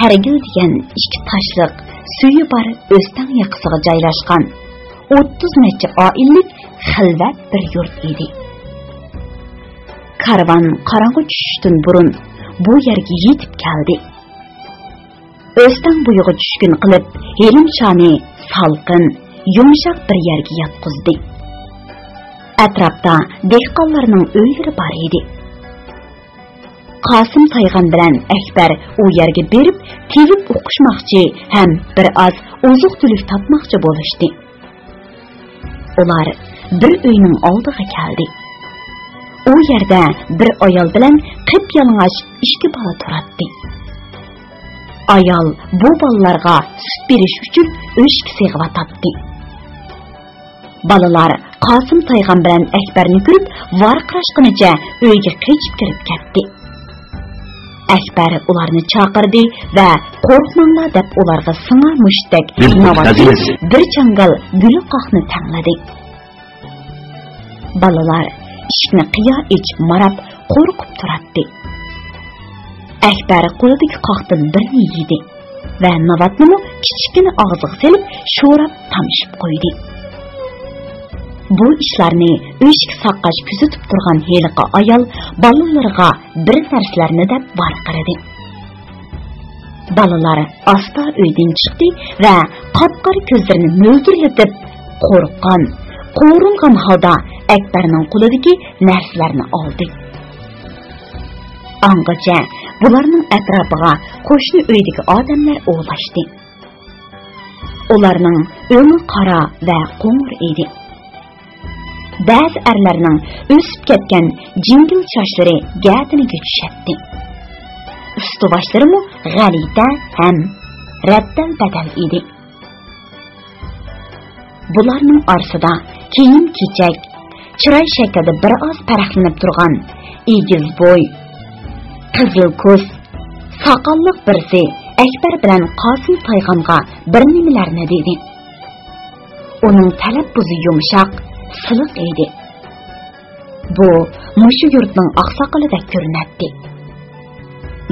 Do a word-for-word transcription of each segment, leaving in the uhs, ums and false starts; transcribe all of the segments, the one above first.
ھەرگىل دېگەن ئىككى تاشلىق سۈيى بار ئۆستەڭ ياقىسىغا جايلاشقان ئوتتۇز نەچچە ئائىلىلىك خىلۋەت بىر يۇرت ئىدى. كارۋان قاراڭغۇ چۈشۈشتىن بۇرۇن بۇ يەرگە يېتىپ كەلدى. ئۆستەڭ بويىغا چۈشكۈن قىلىپ، ھېلىم شانى سالقىن، يۇمشاق بىر يەرگە ياتقۇزدى. ئەتراپتا دېھقانلارنىڭ ئۆيلىرى بار ئىدى. قاسىم سايغان بىلەن ئەكبەر ئۇ يەرگە بېرىپ، تېۋىپ ئوقۇشماقچى ھەم بىر ئاز ئوزۇق-تۈلۈك تاپماقچى بولۇشتى. ئۇلار بىر ئۆينىڭ ئالدىغا كەلدى. ئۇ يەردە بىر ئايال بىلەن قىپيالىڭاچ ئىككى بالا تۇراتتى. ئايال بۇ بالىلارغا سۈت بېرىش ئۈچۈن ئۆشۈك سېغىۋاتاتتى. بالىلار قاسىم سايغان بىلەن ئەكبەرنى كۆرۈپ، ۋارقىراشقىنىچە ئۆيگە قېچىپ كىرىپ كەتتى. ئەكبەر ئۇلارنى چاقىردى ۋە «قورقماڭلار» دەپ، ئۇلارغا سىڭا مۇشتتەك ناۋادا بىر چاڭگال گۈلى قاقنى تەڭلىدى. بالىلار ئىشىكنى قىيا ئېچىپ ماراپ، قورقۇپ تۇراتتى. ئەكبەر قولىدىكى قاقتىن بىرنى يېدى ۋە ناۋاتنىمۇ كىچىككىنە ئاغزىغا سېلىپ، شوراپ تامشىپ قويدى. بۇ ئىشلارنى ئۆشۈك ساققاچ كۆزىتىپ تۇرغان ھېلىقى ئايال بالىلىرىغا بىر نەرسىلەرنى دەپ ۋارقىرىدى. بالىلار ئاستا ئۆيدىن چىقتى ۋە قاپقارا كۆزلىرىنى مۆلدۈرلىتىپ، قورققان، قورۇنغان ھالدا ئەكبەرنىڭ قولىدىكى نەرسىلەرنى ئالدى. ئاڭغىچە بۇلارنىڭ ئەتراپىغا قوشنا ئۆيدىكى ئادەملەر ئولاشتى. ئۇلارنىڭ ئۆڭى قارا ۋە قوڭۇر ئىدى. بەزى ئەرلەرنىڭ ئۆسۈپ كەتكەن جىڭگىل چاچلىرى گەدىنىگە چۈشەتتى. ئۈستى-باشلىرىمۇ غەلىتە ھەم رەتتەل-بەتەل ئىدى. بۇلارنىڭ ئارىسىدا كىيىم-كېچەك، چىراي شەكلىدە بىر ئاز پەرقلىنىپ تۇرغان ئېگىز بوي، قىزىل كوز، ساقاللىق بىرسى ئەكبەر بىلەن قاسىم سايغانغا بىر نېمىلەرنى دېدى. ئۇنىڭ تەلەپپۇزى يۇمشاق، سىلىق ئىدى. بۇ مۇشۇ يۇرتنىڭ ئاقساقىلىدەك كۆرۈنەتتى.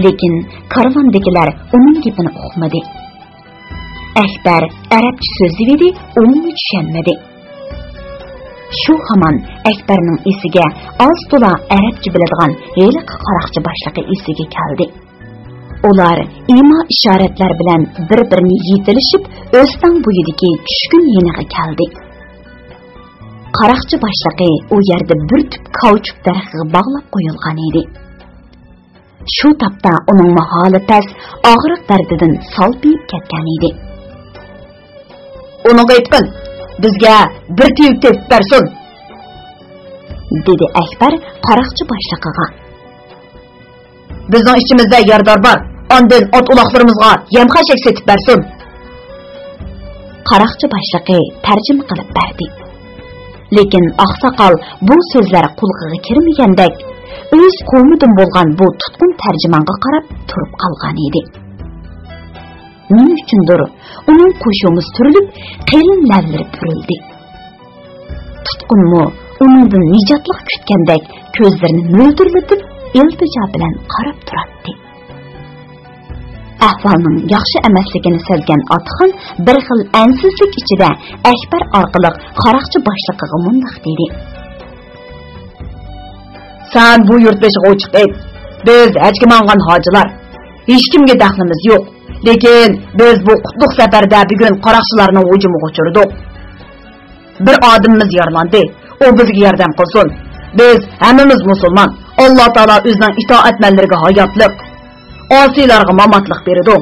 لېكىن كارۋاندىكىلەر ئۇنىڭ گېپىنى ئۇقمىدى. ئەكبەر ئەرەبچە سۆزلىۋىدى، ئۇمۇ چۈشەنمىدى. شۇ ھامان ئەكبەرنىڭ ئېسىگە ئاز-تولا ئەرەبچە بىلىدىغان ھېلىقى قاراقچى باشلىقى ئېسىگە كەلدى. ئۇلار ئىما-ئىشارەتلەر بىلەن بىر-بىرىنى يېتىلىشىپ، ئۆستەڭ بويىدىكى چۈشكۈن يېنىغا كەلدى. قاراقچى باشلىقى ئۇ يەردە بىر تۈپ كاۋچۇك دەرىخىگە باغلاپ قويۇلغان ئىدى. شۇ تاپتا ئۇنىڭمۇ ھالى پەس، ئاغرىق دەردىدىن سالپىيىپ كەتكەن ئىدى. «ئۇنىڭغا ئېيتقىن، بىزگە بىر تېۋىپ تېپىپ بەرسۇن!» دېدى ئەكبەر قاراقچى باشلىقىغا. «بىزنىڭ ئىچىمىزدە يارىدار بار، ئاندىن ئات-ئۇلاقلىرىمىزغا يەم-خەشەك سېتىپ بەرسۇن!» قاراقچى باشلىقى تەرجىمە قىلىپ بەردى. لېكىن ئاقساقال بۇ سۆزلەر قۇلىقىغا كىرمىگەندەك، ئۆز قوۋمىدىن بولغان بۇ تۇتقۇن تەرجىمانغا قاراپ تۇرۇپ قالغان ئىدى. نېمە ئۈچۈندۇر، ئۇنىڭ قوشۇمى سۈرۈلۈپ، قېلىن لەۋلىرى پۈرۈلدى. تۇتقۇنمۇ ئۇنىڭدىن نىجاتلىق كۈتكەندەك كۆزلىرىنى مۆلدۈرلىتىپ، ئىلتىجا بىلەن قاراپ تۇراتتى. ئەھۋالنىڭ ياخشى ئەمەسلىكىنى سەزگەن ئاتىخان بىر خىل ئەنسىزلىك ئىچىدە ئەكبەر ئارقىلىق قاراقچى باشلىقىغا مۇنداق دېدى: «سەن بۇ يۇرت بېشىغا ئوچۇق ئېيت، بىز ھەجگە ماڭغان ھاجىلار، ھېچكىمگە دەخلىمىز يوق. لېكىن بىز بۇ قۇتلۇق سەپەردە بۈگۈن قاراقچىلارنىڭ ھۇجۇمىغا ئۇچرىدۇق. بىر ئادىمىمىز يارىلاندى. ئۇ بىزگە ياردەم قىلسۇن. بىز ھەممىمىز مۇسۇلمان. ئاللا تائالا ئۆزىنىڭ ئىتائەتمەنلىرىگە ھاياتلىق، ئاسىيلارغا ماماتلىق بېرىدۇ.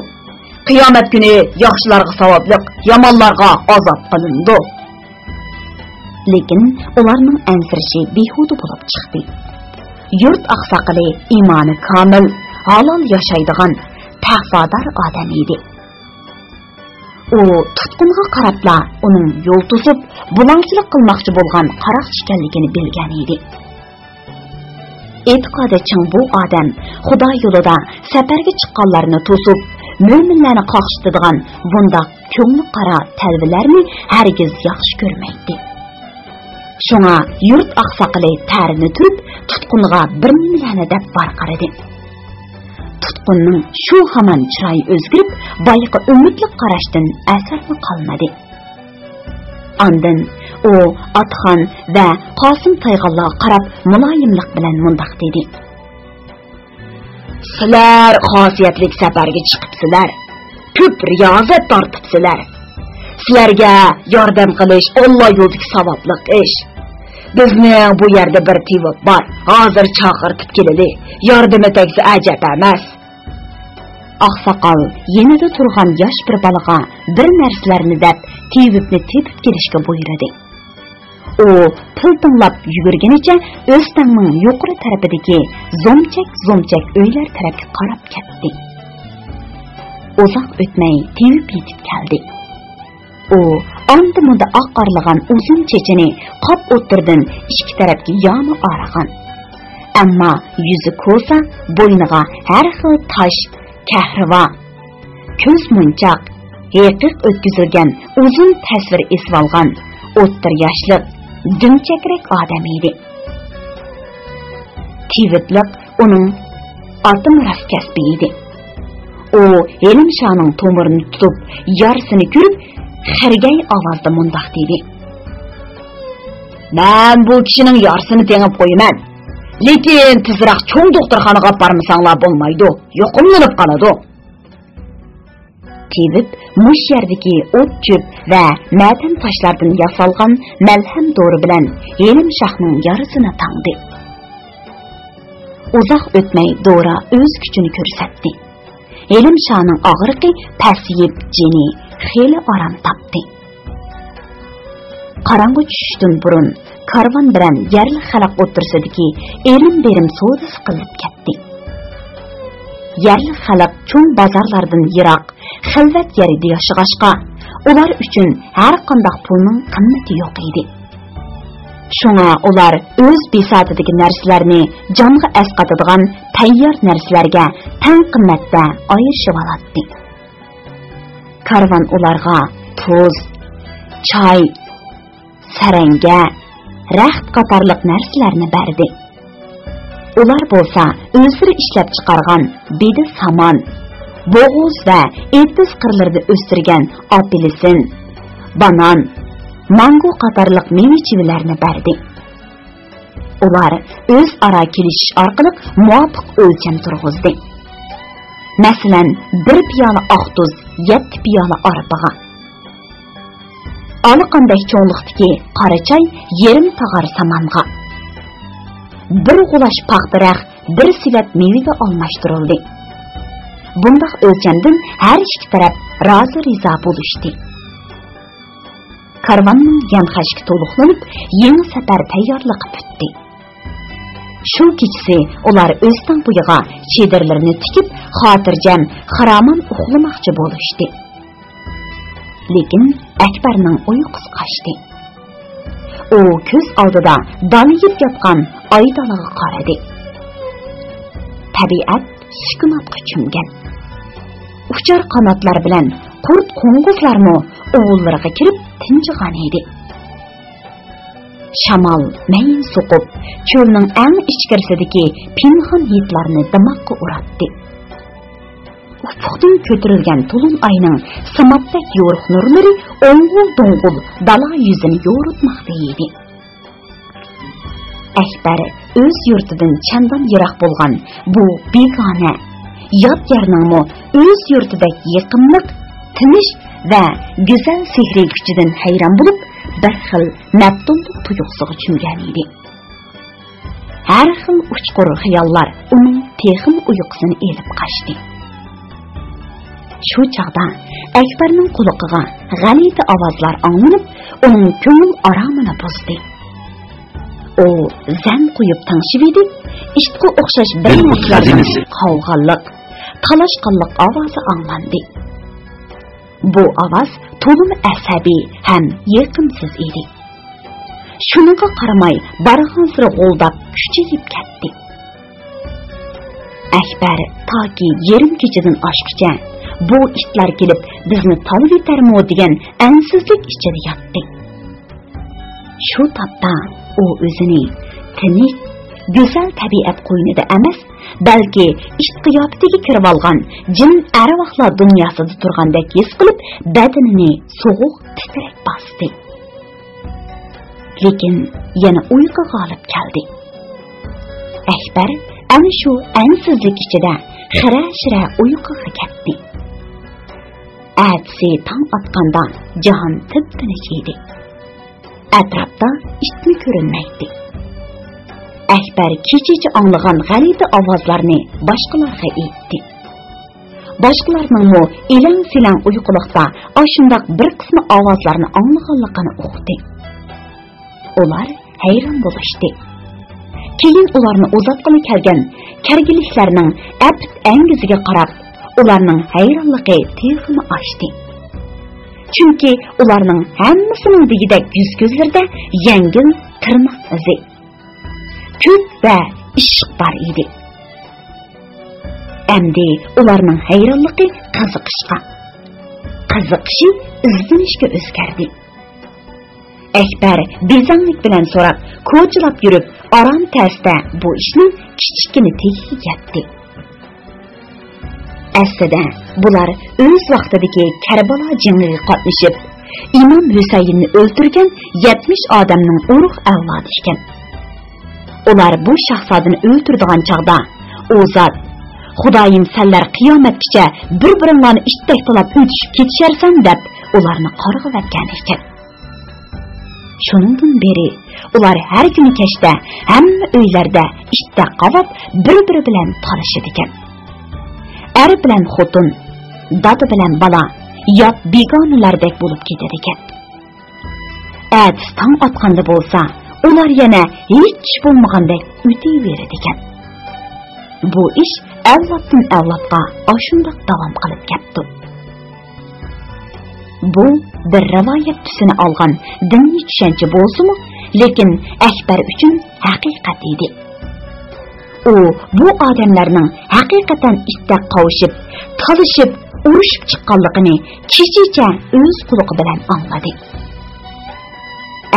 قىيامەت كۈنى ياخشىلارغا ساۋابلىق، يامانلارغا ئازاب قىلىنىدۇ.» لېكىن ئۇلارنىڭ ئەنسىرىشى بىھۇدە بولۇپ چىقتى. يۇرت ئاقساقىلى ئىمانى كامىل، ھالال ياشايدىغان، تەقۋادار ئادەم ئىدى. ئۇ تۇتقۇنغا قاراپلا ئۇنىڭ يول توسۇپ، بۇلاڭچىلىق قىلماقچى بولغان قاراقچى ئىكەنلىكىنى بىلگەن ئىدى. ئېتىقادى چىڭ بۇ ئادەم خۇدا يولىدا سەپەرگە چىققانلارنى توسۇپ، مۆمىنلەرنى قاقشىتىدىغان بۇنداق كۆڭلى قارا تەلۋىلەرنى ھەرگىز ياخشى كۆرمەيتتى. شۇڭا يۇرت ئاقساقىلى تەرىنى تۈرۈپ، تۇتقۇنغا بىر نېمىلەرنى دەپ ۋارقىرىدى. تۇتقۇن ئۇچقۇننىڭ شۇ ھامان چىرايى ئۆزگىرىپ، بايىقى ئۈمىدلىك قاراشتىن ئەسەرمۇ قالمىدى. ئاندىن ئۇ ئاتخان ۋە قاسىم تايغانلارغا قاراپ مۇلايىملىق بىلەن مۇنداق دېدى: سىلەر خاسىيەتلىك سەپەرگە چىقىپسىلەر، كۆپ رىيازەت تارتىپسىلەر. سىلەرگە ياردەم قىلىش ئاللا يولىدىكى ساۋابلىق ئىش. بىزنىڭ بۇ يەردە بىر تېۋىپ بار، ھازىر چاقىرتىپ كېلىلى، ياردىمى تەگسە ئەجەب ئەمەس. ئاقساقال يېنىدا تۇرغان ياش بىر بالىغا بىر نەرسىلەرنى دەپ، تېۋىپنى تېپىپ كېلىشكە بۇيرۇدى. ئۇ پىلتىڭلاپ يۈگۈرگىنىچە ئۆستەڭنىڭ يۇقىرى تەرىپىدىكى زومچەك-زومچەك ئۆيلەر تەرەپكە قاراپ كەتتى. ئۇزاق ئۆتمەي تېۋىپ يېتىپ كەلدى. ئۇ ئاندا-مۇندا ئاق ئارىلىغان ئۇزۇن چېچىنى قاپ ئوتتۇرىدىن ئىككى تەرەپكە ياما ئارىغان. ئەمما يۈزى كوسا، بوينىغا ھەر خىل تاش، كەھرىۋا، كۆز مونچاق، ھېقىق ئۆتكۈزۈلگەن ئۇزۇن تەسۋىر ئېسىۋالغان ئوتتۇرا ياشلىق، دۈمچەكرەك ئادەم ئىدى. تېۋىپلىق ئۇنىڭ ئاتا مىراس كەسپى ئىدى. ئۇ ھېلىم شاھنىڭ تومۇرىنى تۇتۇپ، يارىسىنى كۆرۈپ، خىرگەي ئاۋازدا مۇنداق دېدى: مەن بۇ كىشىنىڭ يارىسىنى تېڭىپ قويىمەن. لېكىن تېزراق چوڭ دوختۇرخانىغا ئاپارمىساڭلار بولمايدۇ، يۇقۇملىنىپ قالىدۇ. تېۋىپ مۇشۇ يەردىكى ئوت-چۆپ ۋە مەدەن تاشلاردىن ياسالغان مەلھەم دورا بىلەن ھېلىم شاھنىڭ يارىسىنى تاڭدى. ئۇزاق ئۆتمەي دورا ئۆز كۈچىنى كۆرسەتتى. ھېلىم شاھنىڭ ئاغرىقى پەسىيىپ، جېنى خېلى ئارام تاپتى. قاراڭغۇ چۈشۈشتىن بۇرۇن كارۋان بىلەن يەرلىك خەلق ئوتتۇرىسىدىكى ئېلىم-بېرىم سودىسى قىلىپ كەتتى. يەرلىك خەلق چوڭ بازارلاردىن يىراق، خەلۋەت يەردە ياشىغاچقا، ئۇلار ئۈچۈن ھەر قانداق پۇلنىڭ قىممىتى يوق ئىدى. شۇڭا ئۇلار ئۆز بىساتىدىكى نەرسىلەرنى جانغا ئەسقاتىدىغان تەييار نەرسىلەرگە تەڭ قىممەتتە ئايرىشىۋالاتتى. كارۋان ئۇلارغا تۇز، چاي، سەرەڭگە، رەخت قاتارلىق نەرسىلەرنى بەردى. ئۇلار بولسا ئۆزلىرى ئىشلەپچىقارغان بېدە سامان، بوغۇز ۋە ئېتىز قىرلىرىدا ئۆستۈرگەن ئاپېلسىن، بانان، مانگو قاتارلىق مېۋە-چېۋىلەرنى بەردى. ئۇلار ئۆزئارا كېلىشىش ئارقىلىق مۇۋاپىق ئۆلچەم تۇرغۇزدى. مەسىلەن، بىر پىيالە ئاق تۇز يەتتە پىيالە ئارپىغا، ئالىقاندەك چوڭلۇقتىكى قارا چاي يېرىم تاغار سامانغا، بىر غۇلاچ پاختا رەخت بىر سېۋەت مېۋىگە ئالماشتۇرۇلدى. بۇنداق ئۆلچەمدىن ھەر ئىككى تەرەپ رازى-رىزا بولۇشتى. كارۋاننىڭ يەم-خەشىكى تولۇقلىنىپ، يېڭى سەپەر تەييارلىقى پۈتتى. شۇ كېچىسى ئۇلار ئۆستەڭ بويىغا چېدىرلىرىنى تىكىپ، خاتىرجەم، خىرامان ئۇخلىماقچى بولۇشتى. لېكىن ئەكبەرنىڭ ئۇيقۇسى قاچتى. ئۇ كۆز ئالدىدا دالىيىپ ياتقان ئايدالىغا قارىدى. تەبىئەت سۈكۈناتقا چۆمگەن. ئۇچار قاناتلار بىلەن قۇرت-قوڭغۇزلارمۇ ئۇۋۇللىرىغا كىرىپ تىنجىغان ئىدى. شامال مەيىن سوقۇپ، چۆلنىڭ ئەڭ ئىچكىرىسىدىكى پىنھان ھىدلارنى دىماققا ئۇراتتى. ئۇپۇقتىن كۆتۈرۈلگەن تولۇن ئاينىڭ سىمابتەك يورۇق نۇرلىرى ئوڭغۇل-دوڭغۇل دالا يۈزىنى يورۇتماقتا ئىدى. ئەكبەر ئۆز يۇرتىدىن چەندان يىراق بولغان بۇ بىگانە، يات يەرنىڭمۇ ئۆز يۇرتىدەك يېقىملىق، تىنچ ۋە گۈزەل سېھرىي كۈچىدىن ھەيران بولۇپ، بىر خىل مەپتۇنلۇق تۇيغۇسىغا چۆمگەن ئىدى. ھەر خىل ئۇچقۇر خىياللار ئۇنىڭ تېخىمۇ ئۇيقۇسىنى ئېلىپ قاچتى. شۇ چاغدا ئەكبەرنىڭ قۇلىقىغا غەلىتە ئاۋازلار ئاڭلىنىپ، ئۇنىڭ كۆڭۈل ئارامىنى بۇزدى. ئۇ زەن قويۇپ تىڭشىۋىدى، ئىتقا ئوخشاش بىر نەرسىلەردىن قاۋىغانلىق، تالاشقانلىق ئاۋازى ئاڭلاندى. بۇ ئاۋاز تولىمۇ ئەسەبىي ھەم يېقىمسىز ئىدى. شۇنىڭغا قارىماي، بارغانسېرى غۇلداپ، كۈچىيىپ كەتتى. ئەكبەر تاكى يېرىم كېچىدىن ئاشقىچە، بۇ ئىتلار كېلىپ بىزنى تالىۋېتەرمۇ دېگەن ئەنسىزلىك ئىچىدە ياتتى. شۇ تاپتا ئۇ ئۆزىنى تىنچ، گۈزەل تەبىئەت قوينىدا ئەمەس، بەلكى ئىت قىياپىتىگە كىرىۋالغان جىن ئەرۋاھلار دۇنياسىدا تۇرغاندەك ھېس قىلىپ، بەدىنىنى سوغۇق تىترەك باستى. لېكىن يەنە ئۇيقۇ غالىب كەلدى. ئەكبەر ئەنە شۇ ئەنسىزلىك ئىچىدە خىرە-شىرە ئۇيقۇغا كەتتى. ئەتىسى تاڭ ئاتقاندا جاھان تىپتىنچ ئىدى. ئەتراپتا ئىتمۇ كۆرۈنمەيتتى. ئەكبەر كېچىچە ئاڭلىغان غەلىتە ئاۋازلارنى باشقىلارغا ئېيتتى. باشقىلارنىڭمۇ ئېلەڭ-سېلەڭ ئۇيقۇلۇقتا ئاشۇنداق بىر قىسما ئاۋازلارنى ئاڭلىغانلىقىنى ئۇقتى. ئۇلار ھەيران بولۇشتى. كېيىن ئۇلارنى ئۇزاتقىلى كەلگەن كەرگىلىكلەرنىڭ ئەپت-ئەڭگۈزىگە قاراپ، ئۇلارنىڭ ھەيرانلىقى تېخىمۇ ئاشتى. چۈنكى ئۇلارنىڭ ھەممىسىنىڭ دېگۈدەك يۈز-كۆزلىرىدە يەڭگىل تىرناق ئىزى، كۆك ۋە ئىششىق بار ئىدى. ئەمدى ئۇلارنىڭ ھەيرانلىقى قىزىقىشقا، قىزىقىشى ئىزدىنىشكە ئۆزگەردى. ئەكبەر بېزەڭلىك بىلەن سوراپ، كوچىلاپ يۈرۈپ، ئاران تەستە بۇ ئىشنىڭ كىچىككىنە تېگىگە يەتتى. ئەسلىدە بۇلار ئۆز ۋاقتىدىكى كەربەلا جېڭىگە قاتنىشىپ، ئىمام ھۈسەيىننى ئۆلتۈرگەن يەتمىش ئادەمنىڭ ئۇرۇق ئەۋلادى ئىكەن. ئۇلار بۇ شاھزادىنى ئۆلتۈرىدىغان چاغدا، ئۇ زات، «خۇدايىم، سەنلەر قىيامەتكىچە بىر-بىرىڭلارنى ئىتتەك تالاپ ئۆتۈشۈپ كېتىشەرسەن» دەپ، ئۇلارنى قارغىۋەتكەن ئىكەن. شۇنىڭدىن بېرى ئۇلار ھەر كۈنى كەچتە ھەممە ئۆيلەردە ئىتتەك قاۋاپ، بىر-بىرى بىلەن تالىشىدىكەن. ئەر بىلەن خوتۇن، دادا بىلەن بالا يات بىگانىلەردەك بولۇپ كېتىدىكەن. ئەتىسى تاڭ ئاتقاندا بولسا، ئۇلار يەنە ھېچ ئىش بولمىغاندەك ئۆتۈۋېرىدىكەن. بۇ ئىش ئەۋلادتىن ئەۋلادقا ئاشۇنداق داۋام قىلىپ كەپتۇ. بۇ بىر رىۋايەت تۈسىنى ئالغان دىنىي چۈشەنچە بولسىمۇ، لېكىن ئەكبەر ئۈچۈن ھەقىقەت ئىدى. ئۇ بۇ ئادەملەرنىڭ ھەقىقەتەن ئىتتەك قاۋىشىپ، تالىشىپ، ئۇرۇشۇپ چىققانلىقىنى كېچىچە ئۆز قۇلىقى بىلەن ئاڭلىدى.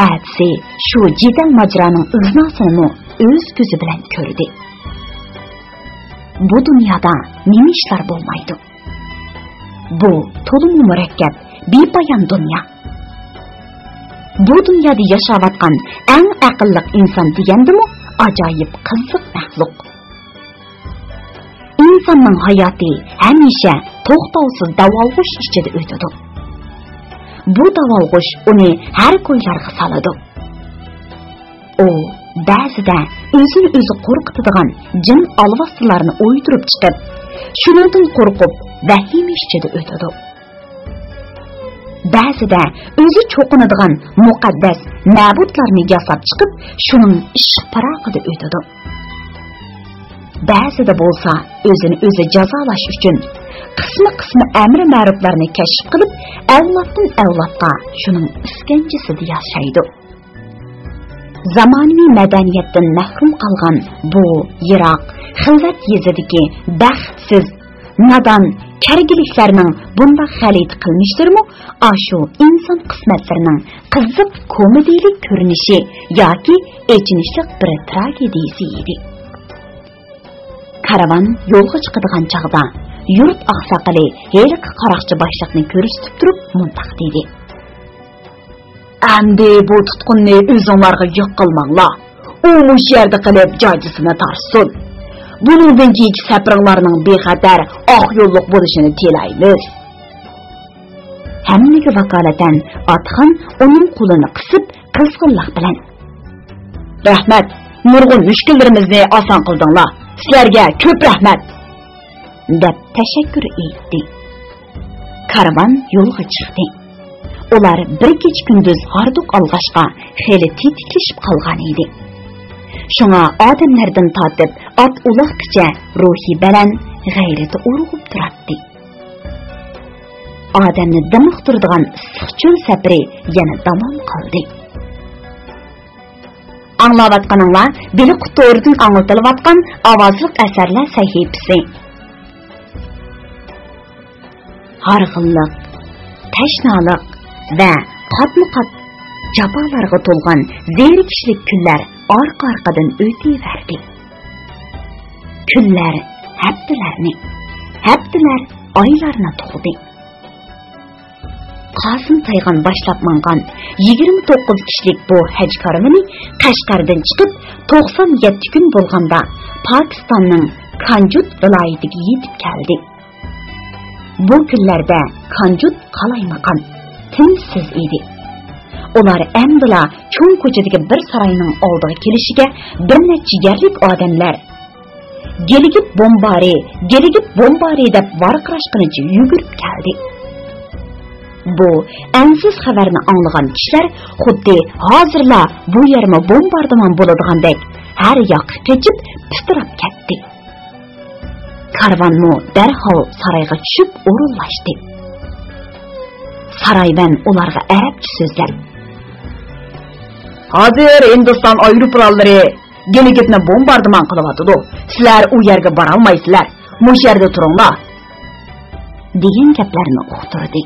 ئەتىسى شۇ جېدەل ماجىرانىڭ ئىزناسىنىمۇ ئۆز كۆزى بىلەن كۆردى. بۇ دۇنيادا نېمە ئىشلار بولمايدۇ؟ بۇ تولىمۇ مۇرەككەپ، بىپايان دۇنيا. بۇ دۇنيادا ياشاۋاتقان ئەڭ ئەقىللىق ئىنسان دېگەندىمۇ ئاجايىپ قىزىق مەخلۇق. ئىنساننىڭ ھاياتى ھەمىشە توختاۋسىز داۋالغۇش ئىچىدە ئۆتىدۇ. بۇ داۋالغۇش ئۇنى ھەر كويلارغا سالىدۇ. ئۇ بەزىدە ئۆزىنى ئۆزى قورقۇتىدىغان جىن ئالۋاستىلارنى ئويدۇرۇپ چىقىپ، شۇنىڭدىن قورقۇپ ۋەھىمە ئىچىدە ئۆتىدۇ. بەزىدە ئۆزى چوقۇنىدىغان مۇقەددەس مەبۇدلارنى ياساپ چىقىپ، شۇنىڭ ئىشق پىراقىدا ئۆتىدۇ. بەزىدە بولسا ئۆزىنى ئۆزى جازالاش ئۈچۈن قىسمى-قىسمى ئەمرى مەرۇپلارنى كەشىپ قىلىپ، ئەۋلادتىن ئەۋلادقا شۇنىڭ ئىسكەنجىسىدە ياشايدۇ. زامانىۋى مەدەنىيەتتىن مەھرۇم قالغان بۇ يىراق، خىلۋەت يېزىدىكى بەختسىز، نادان، كەرگىلىكلەرنىڭ بۇنداق غەلىتە قىلمىشلىرىمۇ ئاشۇ ئىنسان قىسمەتلىرىنىڭ قىزىق كومېدىيىلىك كۆرۈنۈشى ياكى ئېچىنىشلىق بىر تراگېدىيىسى ئىدى. كارۋان يولغا چىقىدىغان چاغدا، يۇرت ئاقساقىلى ھېلىقى قاراقچى باشلىقنى كۆرسىتىپ تۇرۇپ مۇنداق دېدى: «ئەمدى بۇ تۇتقۇننى ئۆزۈڭلارغا يۈك قىلماڭلار. ئۇ مۇشۇ يەردە قېلىپ جاجىسىنى تارتسۇن. بۇنىڭدىن كېيىنكى سەپىرىڭلارنىڭ بىخەتەر، ئاق يوللۇق بولۇشىنى تىلەيمىز.» ھەممىگە ۋاكالىتەن ئاتىخان ئۇنىڭ قولىنى قىسىپ، قىزغىنلىق بىلەن: «رەھمەت، نۇرغۇن مۈشكۈللىرىمىزنى ئاسان قىلدىڭلار. سىلەرگە كۆپ رەھمەت!» دەپ تەشەككۈر ئېيتتى. كارۋان يولغا چىقتى. ئۇلار بىر كېچە-كۈندۈز ھاردۇق ئالغاچقا، خېلى تېتىكلىشىپ قالغان ئىدى. شۇڭا ئادەملەردىن تارتىپ ئات-ئۇلاغقىچە روھى بەلەن، غەيرىتى ئۇرغۇپ تۇراتتى. ئادەمنى دىمىقتۇرىدىغان ئىسسىق چۆل سەپىرى يەنە داۋام قىلدى. ئاڭلاۋاتقىنىڭلار بېلىق تورىدىن ئاڭلىتىلىۋاتقان ئاۋازلىق ئەسەرلەر سەھىپىسى. ھارغىنلىق، تەشنالىق ۋە قاتمۇ-قات جاپالارغا تولغان زېرىكىشلىك كۈنلەر ئارقا-ئارقىدىن ئۆتۈۋەردى. كۈنلەر ھەپتىلەرنى، ھەپتىلەر ئايلارنى تۇغدى. قاسىم تايغان باشلاپ ماڭغان يىگىرمە توققۇز كىشىلىك بۇ ھەج كارۋىنى قەشقەردىن چىقىپ، توقسان يەتتە كۈن بولغاندا پاكىستاننىڭ كانجۇت ۋىلايىتىگە يېتىپ كەلدى. بۇ كۈنلەردە كانجۇت قالايمىقان، تىنچسىز ئىدى. ئۇلار ئەمدىلا چوڭ كوچىدىكى بىر ساراينىڭ ئالدىغا كېلىشىگە بىر نەچچە يەرلىك ئادەملەر، «گىلگىت بومبارى، گىلگىت بومبارى» دەپ ۋارقىراشقىنىچە يۈگۈرۈپ كەلدى. بۇ ئەنسىز خەۋەرنى ئاڭلىغان كىشىلەر خۇددى ھازىرلا بۇ يەرمۇ بومباردىمان بولىدىغاندەك ھەر ياققا قېچىپ پىتىراپ كەتتى. كارۋانمۇ دەرھال سارايغا چۈشۈپ ئورۇنلاشتى. سارايۋەن ئۇلارغا ئەرەبچە سۆزلەپ، «ھازىر ھىندىستان ئايروپىلانلىرى گىلگىتنى بومباردىمان قىلىۋاتىدۇ. سىلەر ئۇ يەرگە بارالمايسىلەر. مۇشۇ يەردە تۇرۇڭلار» دېگەن گەپلەرنى ئۇقتۇردى.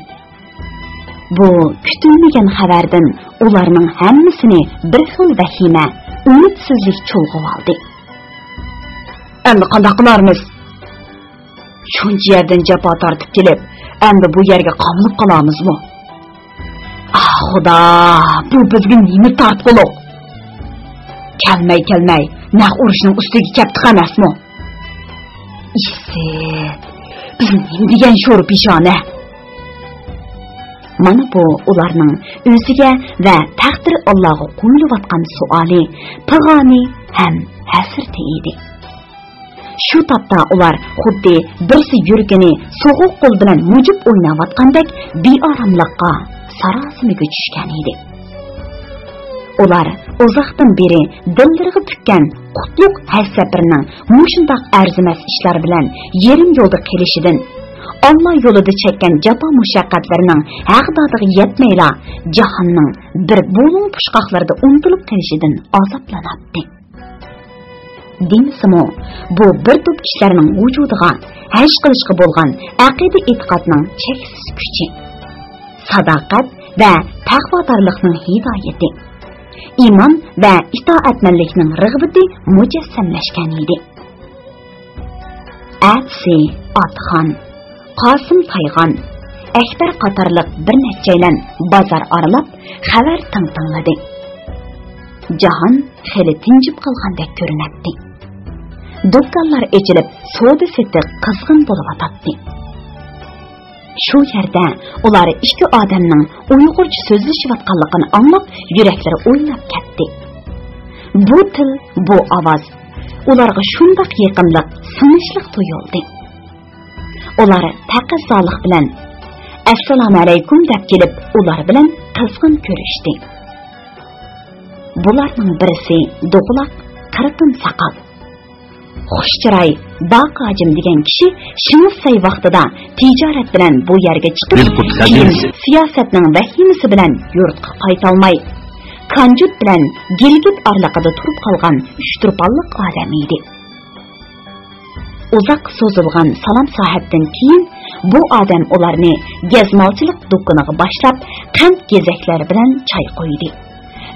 بۇ كۈتۈلمىگەن خەۋەردىن ئۇلارنىڭ ھەممىسىنى بىر خىل ۋەھىمە، ئۈمىدسىزلىك چۇلغىۋالدى. «ئەمدى قانداق قىلارمىز؟ شۇنچە يەردىن جاپا تارتىپ كېلىپ، ئەمدى بۇ يەرگە قامىلىپ قالامىزمۇ؟ ئاھ، خۇدا، بۇ بىزگە نېمە تارتقۇلۇق؟ كەلمەي-كەلمەي نەق ئۇرۇشنىڭ ئۈستىگە كەپتۇق ئەمەسمۇ؟ ئىسسىت، بىز نېمە دېگەن شور پېشانە؟» مانا بۇ ئۇلارنىڭ ئۆزىگە ۋە تەقدىر ئاللاغا قويۇلۇۋاتقان سوئالى، پىغانى ھەم ھەسرىتى ئىدى. شۇ تاپتا ئۇلار خۇددى بىرسى يۈرىكىنى سوغۇق قول بىلەن مۇجۇپ ئويناۋاتقاندەك بىئاراملىققا، ساراسىمىگە چۈشكەن ئىدى. ئۇلار ئۇزاقتىن بېرى دىللىرىغا پۈككەن قۇتلۇق ھەج سەپىرىنىڭ مۇشۇنداق ئەرزىمەس ئىشلار بىلەن يېرىم يولدا قېلىشىدىن، ئاللا يولىدا چەككەن جاپا مۇشەققەتلىرىنىڭ ھەغدادىغا يەتمەيلا، جاھاننىڭ بىر بۇلۇڭ پۇچقاقلىرىدا ئۇنتۇلۇپ قېلىشىدىن ئازابلىناتتى. دېمىسىمۇ، بۇ بىر توپ كىشىلەرنىڭ ۋۇجۇدىغا ھەج قىلىشقا بولغان ئەقىدە-ئېتىقادنىڭ چەكسىز كۈچى، ساداقەت ۋە تەقۋادارلىقنىڭ ھىدايىتى، ئىمان ۋە ئىتائەتمەنلىكنىڭ رىغبىتى مۇجەسسەملەشكەن ئىدى. ئەتىسى ئاتخان، قاسىم تايغان، ئەكبەر قاتارلىق بىر نەچچەيلەن بازار ئارىلاپ، خەۋەر تىڭ-تىڭلىدى. جاھان خېلى تىنجىپ قالغاندەك كۆرۈنەتتى. دۇكانلار ئېچىلىپ، سودا-سېتىق قىزغىن بولۇۋاتاتتى. شۇ يەردە ئۇلار ئىككى ئادەمنىڭ ئۇيغۇرچە سۆزلىشىۋاتقانلىقىنى ئاڭلاپ، يۈرەكلىرى ئويناپ كەتتى. بۇ تىل، بۇ ئاۋاز ئۇلارغا شۇنداق يېقىملىق، سىڭىشلىق تۇيۇلدى. ئۇلار تەقەززالىق بىلەن «ئەسسالامۇئەلەيكۇم» دەپ كېلىپ، ئۇلار بىلەن قىزغىن كۆرۈشتى. بۇلارنىڭ بىرسى دوغىلاق، قىرىقىن ساقال، خۇش چىراي، باقاجىم دېگەن كىشى شىڭسەي ۋاقتىدا تىجارەت بىلەن بۇ يەرگە چىقىپ، كېيىن سىياسەتنىڭ ۋەھىمىسى بىلەن يۇرتقا قايتالماي، كانجۇت بىلەن گىلگىت ئارىلىقىدا تۇرۇپ قالغان ئۈچ تۇرپانلىق ئادەم ئىدى. ئۇزاققا سوزۇلغان سالام ساھەتتىن كېيىن، بۇ ئادەم ئۇلارنى گەزمالچىلىق دۇكىنىغا باشلاپ، قەنت-گېزەكلەر بىلەن چاي قۇيدى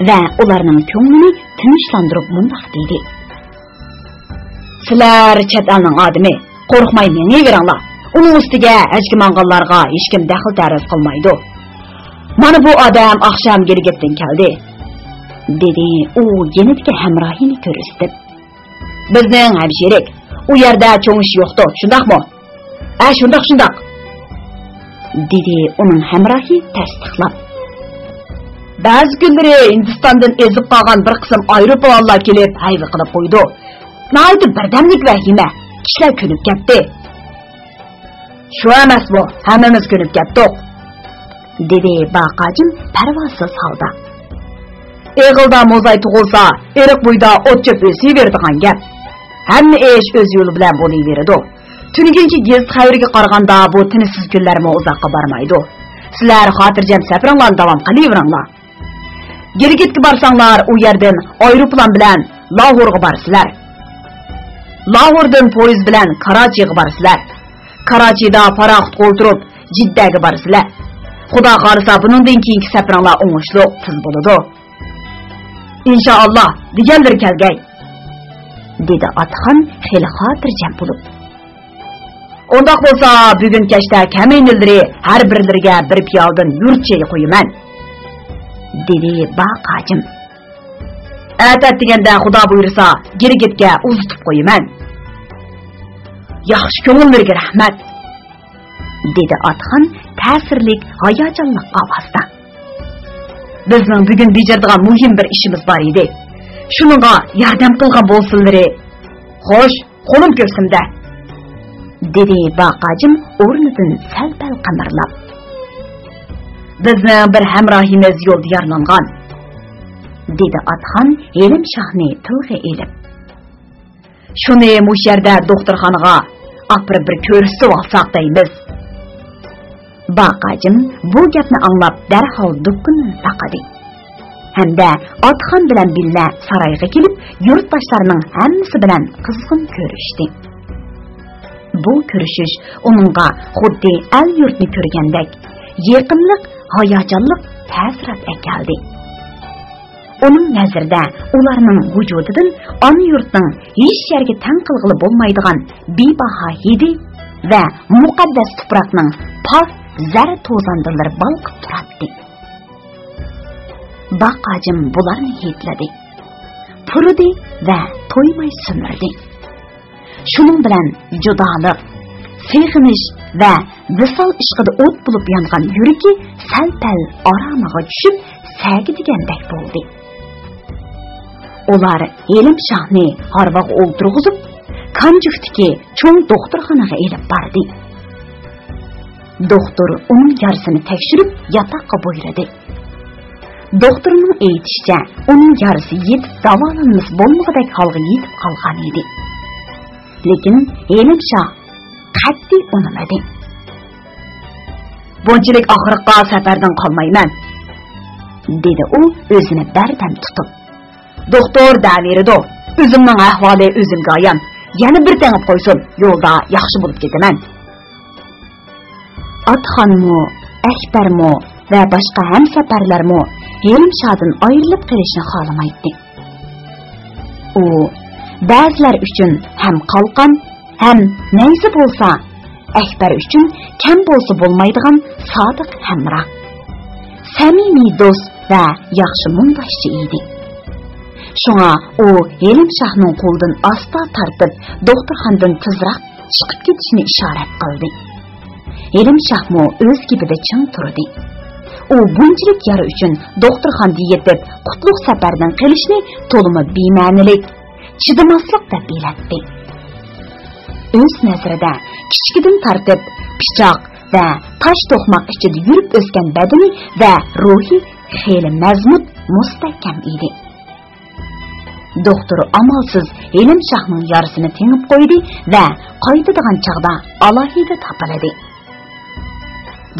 ۋە ئۇلارنىڭ كۆڭلىنى تىنچلاندۇرۇپ مۇنداق دېدى: «سىلەر چەت ئەلنىڭ ئادىمى، قورقماي مېڭىۋېرىڭلار. ئۇنىڭ ئۈستىگە ھەجگە ماڭغانلارغا ھېچكىم دەخلى-تەرۇز قىلمايدۇ. مانا بۇ ئادەم ئاخشام گىلگىتتىن كەلدى»، دېدى ئۇ يېنىدىكى ھەمراھىنى كۆرسىتىپ. «بىزنىڭ ھەمشىرىك. ئۇ يەردە چوڭ ئىش يوقتۇ، شۇنداقمۇ؟» «ھە، شۇنداق، شۇنداق»، دېدى ئۇنىڭ ھەمراھى تەستىقلاپ. «بەزى كۈنلىرى ھىندىستاندىن ئېزىپ قالغان بىر قىسىم ئايروپىلانلار كېلىپ ھەيۋە قىلىپ قويىدۇ. ناھايىتى بىردەملىك ۋەھىمە. كىشىلەر كۆنۈپ كەتتى»، «شۇ ئەمەسمۇ، ھەممىمىز كۆنۈپ كەتتۇق»، دېدى باقاجىم پەرۋاسىز ھالدا. «ئېغىلدا موزاي تۇغۇلسا، ئېرىق بويىدا ئوت-چۆپ ئۆسۈۋېرىدىغان گەپ. ھەممە ئىش ئۆز يولى بىلەن بولۇۋېرىدۇ. تۈنۈگۈنكى گېزىت خەۋىرىگە قارىغاندا، بۇ تىنچسىز كۈنلەرمۇ ئۇزاققا بارمايدۇ. سىلەر خاتىرجەم سەپىرىڭلارنى داۋام قىلىۋېرىڭلار. گىلگىتكە بارساڭلار، ئۇ يەردىن ئايروپىلان بىلەن لاھورغا بارىسىلەر. لاھوردىن پويىز بىلەن كاراچىغا بارىسىلەر. كاراچىدا پاراخوتقا ئولتۇرۇپ، جىددەگە بارىسىلەر. خۇدا خالىسا، بۇنىڭدىن كېيىنكى سەپىرىڭلار ئوڭۇشلۇق، تېز بولىدۇ. ئىنشائاللا، دېگەنلىرى كەلگەي، دېدى ئاتىخان خېلى خاتىرجەم بولۇپ. ئۇنداق بولسا، بۈگۈن كەچتە كەمىنىلىرى ھەر بىرلىرىگە بىر پىيالىدىن يۇرت چېيى قويىمەن، دېدى باقاجىم. ئەتە ئەتىگەندە خۇدا بۇيرۇسا، گىرگىتكە ئۇزىتىپ قويىمەن. ياخشى كۆڭۈللىرىگە رەھمەت، دېدى ئاتىخان تەسىرلىك، ھاياجانلىق ئاۋازدا. بىزنىڭ بۈگۈن بېجىرىدىغان مۇھىم بىر ئىشىمىز بار ئىدى. شۇنىڭغا ياردەم قىلغان بولسىلىرى. خوش، قولۇم كۆكسۈمدە، دېدى باقاجىم ئورنىدىن سەل-پەل قىمىرلاپ. بىزنىڭ بىر ھەمراھىمىز يولدا يارىلانغان، دېدى ئاتىخان ھېلىم شاھنى تىلغا ئېلىپ. شۇنى مۇشۇ يەردە دوختۇرخانىغا ئاپىرىپ بىر كۆرسىتىۋالساق دەيمىز. باقاجىم بۇ گەپنى ئاڭلاپ دەرھال دۇكىنىنى تاقىدى ھەمدە ئاتىخان بىلەن بىللە سارايغا كېلىپ، يۇرتداشلارنىڭ ھەممىسى بىلەن قىزغىن كۆرۈشتى. بۇ كۆرۈشۈش ئۇنىڭغا خۇددى ئەل-يۇرتنى كۆرگەندەك يېقىملىق، ھاياجانلىق تەسىرات ئەكەلدى. ئۇنىڭ نەزىرىدە ئۇلارنىڭ ۋۇجۇدىدىن ئانا يۇرتنىڭ ھېچ يەرگە تەڭ قىلغىلى بولمايدىغان بىباھا ھىدى ۋە مۇقەددەس تۇپراقنىڭ پاك زەر توزاندىلىرى بالقىپ تۇراتتى. باقاجىم بۇلارنى ھىدلىدى، پۇرىدى ۋە تويماي سۈمۈردى. شۇنىڭ بىلەن جۇدالىق، سېغىنىش ۋە ۋىسال ئىشقىدا ئوت بولۇپ يانغان يۈرىكى سەل-پەل ئارامىغا چۈشۈپ، سەگىدىگەندەك بولدى. ئۇلار ھېلىم شاھنى ھارۋىغا ئولتۇرغۇزۇپ، كانجۈكتىكى چوڭ دوختۇرخانىغا ئېلىپ باردى. دوختۇر ئۇنىڭ يارىسىنى تەكشۈرۈپ، ياتاققا بۇيرۇدى. دوختۇرنىڭ ئېيتىشىچە، ئۇنىڭ يارىسى يېتىپ داۋالانمىسا بولمىغۇدەك ھالغا يېتىپ قالغان ئىدى. لېكىن ھېلىم شاھ قەتئىي ئۇنىمىدى. بۇنچىلىك ئاغرىققا سەپەردىن قالمايمەن، دېدى ئۇ ئۆزىنى بەردەم تۇتۇپ. دوختۇر دەۋېرىدۇ، ئۆزۈمنىڭ ئەھۋالى ئۆزۈمگە ئايان. يەنە بىر تېڭىپ قويسۇن، يولدا ياخشى بولۇپ كېتىمەن. ئاتىخانمۇ، ئەكبەرمۇ ۋە باشقا ھەمسەپەرلەرمۇ ھېلىم شادىن ئايرىلىپ قېلىشنى خالىمايتتى. ئۇ بەزىلەر ئۈچۈن ھەم قالقان، ھەم نەيزە بولسا، ئەكبەر ئۈچۈن كەم بولسا بولمايدىغان سادىق ھەمراھ، سەمىمىي دوست ۋە ياخشى مۇڭداشچى ئىدى. شۇڭا ئۇ ھېلىم شاھنىڭ قولىدىن ئاستا تارتىپ، دوختۇرخانىدىن تېزراق چىقىپ كېتىشنى ئىشارەت قىلدى. ھېلىم شاھمۇ ئۆز گېپىدە چىڭ تۇردى. ئۇ بۇنچىلىك يارا ئۈچۈن دوختۇرخانىدا يېتىپ، قۇتلۇق سەپەردىن قېلىشنى تولىمۇ بىمەنىلىك، چىدىماسلىق دەپ بىلەتتى. ئۆز نەزىرىدە كىچىكىدىن تارتىپ پىچاق ۋە تاش توقماق ئىچىدە يۈرۈپ ئۆسكەن بەدىنى ۋە روھى خېلى مەزمۇت، مۇستەھكەم ئىدى. دوختۇر ئامالسىز ھېلىم شاھنىڭ يارىسىنى تېڭىپ قويدى ۋە قايتىدىغان چاغدا ئالاھىدە تاپىلىدى.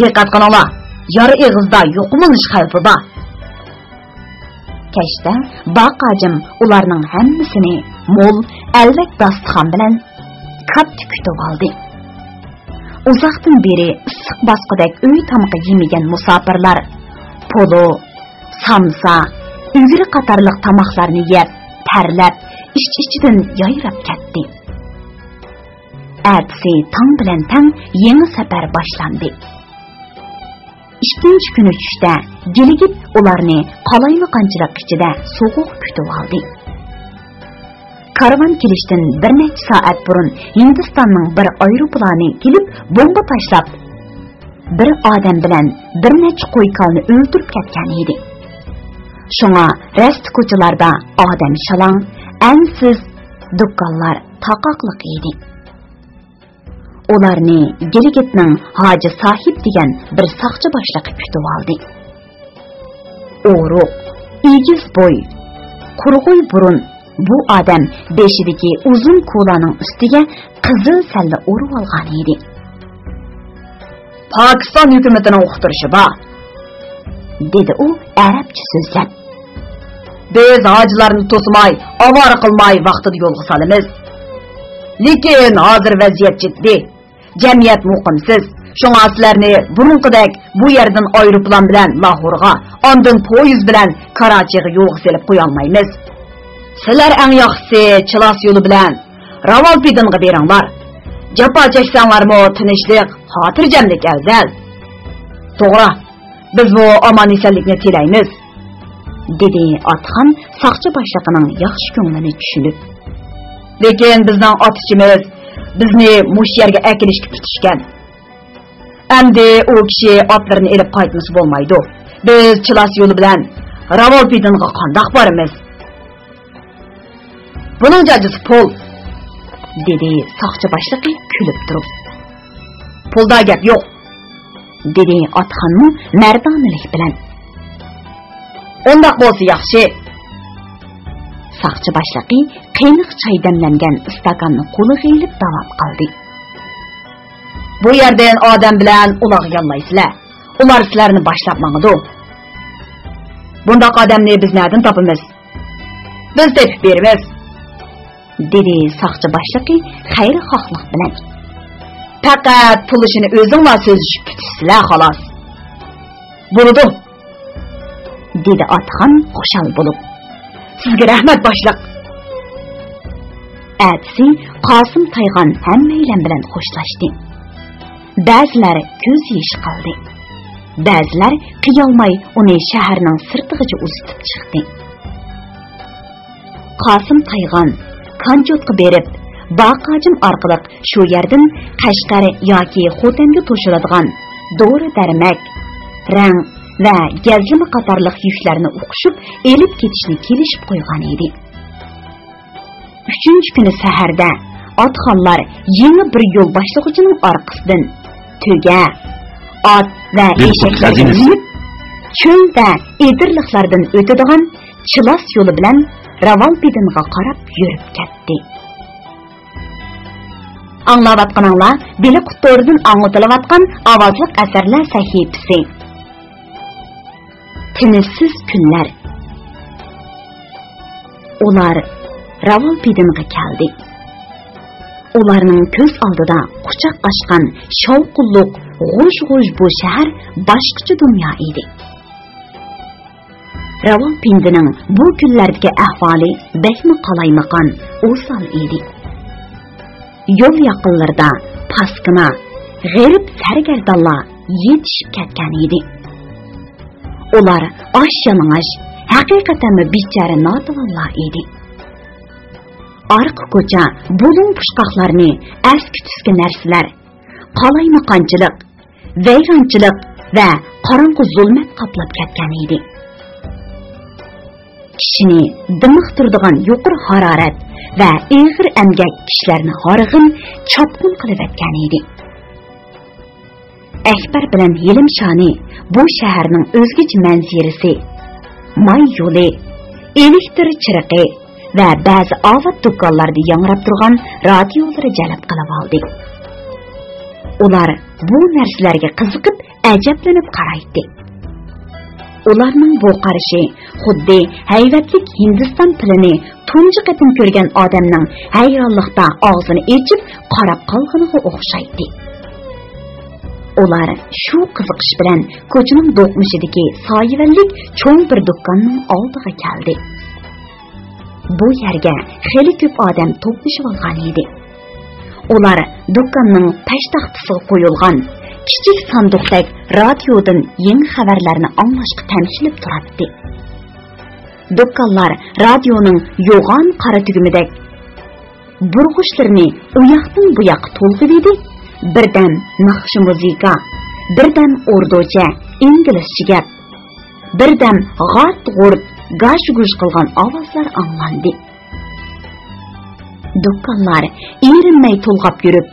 دىققەت قىلىڭلار، يارا ئېغىزدا يۇقۇملىنىش خەۋپى بار. كەچتە باقاجىم ئۇلارنىڭ ھەممىسىنى مول، ئەلۋەك داستىخان بىلەن كاتتا كۈتۈۋالدى. ئۇزاقتىن بېرى ئىسسىق باسقۇدەك ئۆي تامىقى يېمىگەن مۇساپىرلار پولۇ، سامسا، ئۈگرە قاتارلىق تاماقلارنى يەپ، تەرلەپ، ئىچ-ئىچىدىن يايراپ كەتتى. ئەتىسى تاڭ بىلەن تەڭ يېڭى سەپەر باشلاندى. ئىككىنچى كۈنى چۈشتە گىلگىت ئۇلارنى قالايمىقانچىلىق ئىچىدە سوغۇق كۈتۈۋالدى. كارۋان كېلىشتىن بىر نەچچە سائەت بۇرۇن ھىندىستاننىڭ بىر ئايروپىلانى كېلىپ بومبا تاشلاپ، بىر ئادەم بىلەن بىر نەچچە قوي-كالىنى ئۆلتۈرۈپ كەتكەن ئىدى. شۇڭا رەستە كوچىلاردا ئادەم شالاڭ، ئەنسىز، دۇكانلار تاقاقلىق ئىدى. ئۇلارنى گىلگىتنىڭ ھاجى ساھىب دېگەن بىر ساقچى باشلىقى كۈتۈۋالدى. ئورۇق، ئېگىز بوي، قۇرغۇي بۇرۇن بۇ ئادەم بېشىدىكى ئۇزۇن كولانىڭ ئۈستىگە قىزىل سەللە ئورىۋالغان ئىدى. پاكىستان ھۆكۈمىتىنىڭ ئۇقتۇرۇشى بار، دېدى ئۇ ئەرەبچە سۆزلەپ. بىز ھاجىلارنى توسماي، ئاۋارە قىلماي ۋاقتىدا يولغا سالىمىز. لېكىن ھازىر ۋەزىيەت جىددىي. جەمئىيەت مۇقىمسىز. شۇڭا سىلەرنى بۇرۇنقىدەك بۇ يەردىن ئايروپىلان بىلەن لاھورغا، ئاندىن پويىز بىلەن كاراچىغا يولغا سېلىپ قويالمايمىز. سىلەر ئەڭ ياخشىسى چىلاس يولى بىلەن راۋالپىندىغا بېرىڭلار. جاپا چەكسەڭلارمۇ تىنچلىق، خاتىرجەملىك ئەۋزەل. توغرا، بىزمۇ ئامان-ئېسەنلىكنى تىلەيمىز، دېدى ئاتخان ساقچى باشلىقىنىڭ ياخشى كۆڭلىنى چۈشىنىپ. لېكىن بىزنىڭ ئات ئىچىمىز بىزنى مۇشۇ يەرگە ئەكېلىشكە پۈتۈشكەن. ئەمدى ئۇ كىشى ئاتلىرىنى ئېلىپ قايتمىسا بولمايدۇ. بىز چىلاس يولى بىلەن راۋالپىندىغا قانداق بارىمىز؟ بۇنىڭ جاجىسى پۇل، دېدى ساقچى باشلىقى كۈلۈپ تۇرۇپ. پۇلدا گەپ يوق، دېدى ئاتخانمۇ مەردانىلىك بىلەن. ئۇنداق بولسا ياخشى. ساقچى باشلىقى قېنىق چاي دەملەنگەن ئىستاكاننى قولىغا ئېلىپ داۋام قىلدى. بۇ يەردىن ئادەم بىلەن ئۇلاغ ياللايسىلەر. ئۇلار سىلەرنى باشلاپ ماڭىدۇ. بۇنداق ئادەمنى بىز نەدىن تاپىمىز؟ بىز تېپىپ بېرىمىز، دېدى ساقچى باشلىقى خەيرخاھلىق بىلەن. پەقەت پۇل ئىشىنى ئۆزۈڭلار سۆزلىشىپ پۈتۈشسىلەر، خالاس. بولىدۇ، دېدى ئاتخان خۇشال بولۇپ. سىزگە رەھمەت، باشلىق. ئەتىسى قاسىم تايغان ھەممەيلەن بىلەن خوشلاشتى. بەزىلەر كۆز يېشى قىلدى. بەزىلەر قىيالماي ئۇنى شەھەرنىڭ سىرتىغىچە ئۇزىتىپ چىقتى. قاسىم تايغان كانچوتقا بېرىپ، باقاجىم ئارقىلىق شۇ يەردىن قەشقەر ياكى خوتەنگە توشۇلىدىغان دورا-دەرمەك، رەڭ ۋە گەزلىمە قاتارلىق يۈكلەرنى ئۇقۇشۇپ ئېلىپ كېتىشنى كېلىشىپ قويغان ئىدى. ئۈچىنچى كۈنى سەھەردە ئاتخانلار يېڭى بىر يول باشلىغۇچىنىڭ ئارقىسىدىن تۆگە، ئات ۋە ئېشەكلەرگە مىنىپ، چۆل ۋە ئېدىرلىقلاردىن ئۆتىدىغان چىلاس يولى بىلەن راۋالپىندىغا قاراپ يۈرۈپ كەتتى. ئاڭلاۋاتقىنىڭلار بېلىققۇت تورىدىن ئاڭلىتىلىۋاتقان ئاۋازلىق ئەسەرلەر سەھىپىسى. تىنچسىز كۈنلەر. ئۇلار راۋالپىندىغا كەلدى. ئۇلارنىڭ كۆز ئالدىدا قۇچاق ئاچقان شاۋقۇنلۇق غۇژ-غۇژ بۇ شەھەر باشقىچە دۇنيا ئىدى. راۋالپىندىنىڭ بۇ كۈنلەردىكى ئەھۋالى بەكمۇ قالايمىقان، ئوسال ئىدى. يول ياقىنلىرىدا پاسكىنا، غېرىب سەرگەردانلار يېتىشىپ كەتكەن ئىدى. ئۇلار ئاچ-يالىڭاچ، ھەقىقەتەنمۇ بىچارە ناتىۋانلار ئىدى. ئارقا كوچا، بۇلۇڭ-پۇچقاقلارنى ئەسكى-تۈسكى نەرسىلەر، قالايمىقانچىلىق، ۋەيرانچىلىق ۋە قاراڭغۇ زۇلمەت قاپلاپ كەتكەن ئىدى. كىشىنى دىمىقتۇرىدىغان يۇقىرى ھارارەت ۋە ئېغىر ئەمگەك كىشىلەرنى ھارغىن، چاپقۇن قىلىۋەتكەن ئىدى. ئەكبەر بىلەن ھېلىم شانى بۇ شەھەرنىڭ ئۆزگىچە مەنزىرىسى، ماي يولى، ئېلېكتىر چىرىقى ۋە بەزى ئاۋات دۇكانلاردا ياڭراپ تۇرغان رادىيولىرى جەلپ قىلىۋالدى. ئۇلار بۇ نەرسىلەرگە قىزىقىپ، ئەجەبلىنىپ قارايتتى. ئۇلارنىڭ بۇ قارىشى خۇددى ھەيۋەتلىك ھىندىستان پىلىنى تۇنجى قېتىم كۆرگەن ئادەمنىڭ ھەيرانلىقتا ئاغزىنى ئېچىپ قاراپ قالغىنىغا ئوخشايتتى. ئۇلار شۇ قىزىقىش بىلەن كوچىنىڭ دوقمۇشىدىكى سايىۋەنلىك چوڭ بىر دۇكاننىڭ ئالدىغا كەلدى. بۇ يەرگە خېلى كۆپ ئادەم توپلىشىۋالغان ئىدى. ئۇلار دۇكاننىڭ پەشتاختىسىغا قويۇلغان كىچىك ساندۇقتەك رادىيودىن يېڭى خەۋەرلەرنى ئاڭلاشقا تەمشىلىپ تۇراتتى. دۇكانلار رادىيونىڭ يوغان قارا تۈگمىدەك بۇرغۇچلىرىنى ئۇياقتىن بۇياققا تولغىۋىدى، بىردەم ناخشا-مۇزىكا، بىردەم ئوردۇچە، ئىنگلىزچە گەپ، بىردەم غارت-غۇرت، گاژ-گۇژ قىلغان ئاۋازلار ئاڭلاندى. دۇكانلار ئېرىنمەي تولغاپ يۈرۈپ،